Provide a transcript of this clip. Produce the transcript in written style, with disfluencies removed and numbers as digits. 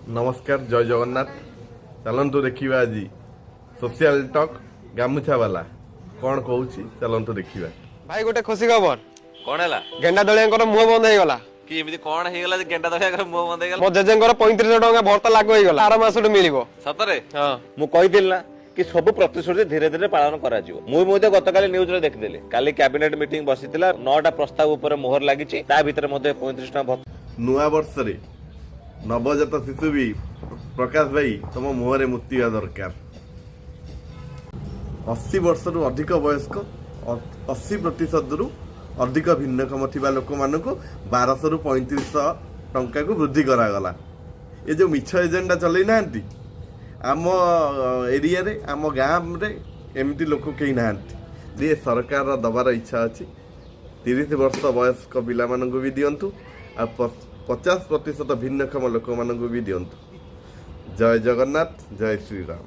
ନମସ୍କାର, ଜୟ ଜଗନ୍ନାଥ। ଚାଲନ୍ତୁ ଦେଖିବା, ଆଜି ସୋସିଆଲ ଟକ୍ ଗାମୁଛାବାଲା କ'ଣ କହୁଛି, ଚାଲନ୍ତୁ ଦେଖିବା। ଭାଇ, ଗୋଟେ ଖୁସି ଖବର। କଣ ହେଲା? ଗେଣ୍ଡା ଦଳିଆଙ୍କର ମୁହଁ ବନ୍ଦ ହେଇଗଲା। କି ଏମିତି କଣ ହେଇଗଲା ଯେ ଗେଣ୍ଡା ଦଳିଆଙ୍କର ମୁହଁ ବନ୍ଦ ହେଇଗଲା? ମୋ ଜେଜେଙ୍କର 3500 ଟଙ୍କା ଭତ୍ତା ଲାଗୁ ହେଇଗଲା, ଆର ମାସଠୁ ମିଳିବ। ସତରେ? ହଁ। ମୁଁ କହିଥିଲି ନା କି ସବୁ ପ୍ରତିଶ୍ରୁତି ଧୀରେ ଧୀରେ ପାଳନ କରାଯିବ। ମୁଁ ମଧ୍ୟ ଗତକାଲି ନ୍ୟୁଜରେ ଦେଖିଥିଲି, କାଲି କ୍ୟାବିନେଟ ମିଟିଂ ବସିଥିଲା, ନଅଟା ପ୍ରସ୍ତାବ ଉପରେ ମୋହର ଲାଗିଛି। ତା ଭିତରେ ମଧ୍ୟ 35 ଟଙ୍କା ଭତ୍ତା ନୂଆ ବର୍ଷରେ ନବଜାତ ଶିଶୁ ବି, ପ୍ରକାଶ ଭାଇ, ତମ ମୁହଁରେ ମୁତିବା ଦରକାର। 80 ବର୍ଷରୁ ଅଧିକ ବୟସ୍କ, 80 ପ୍ରତିଶତରୁ ଅଧିକ ଭିନ୍ନକ୍ଷମ ଥିବା ଲୋକମାନଙ୍କୁ 1200ରୁ 3500 ଟଙ୍କାକୁ ବୃଦ୍ଧି କରାଗଲା। ଏ ଯେଉଁ ମିଛ ଏଜେଣ୍ଡା ଚଲେଇ ନାହାନ୍ତି, ଆମ ଏରିଆରେ, ଆମ ଗାଁରେ ଏମିତି ଲୋକ କେହି ନାହାନ୍ତି ଯିଏ ସରକାରର ଦେବାର ଇଚ୍ଛା ଅଛି। 30 ବର୍ଷ ବୟସ୍କ ପିଲାମାନଙ୍କୁ ବି ଦିଅନ୍ତୁ ଆଉ 50% ଭିନ୍ନକ୍ଷମ ଲୋକମାନଙ୍କୁ ବି ଦିଅନ୍ତୁ। ଜୟ ଜଗନ୍ନାଥ, ଜୟ ଶ୍ରୀରାମ।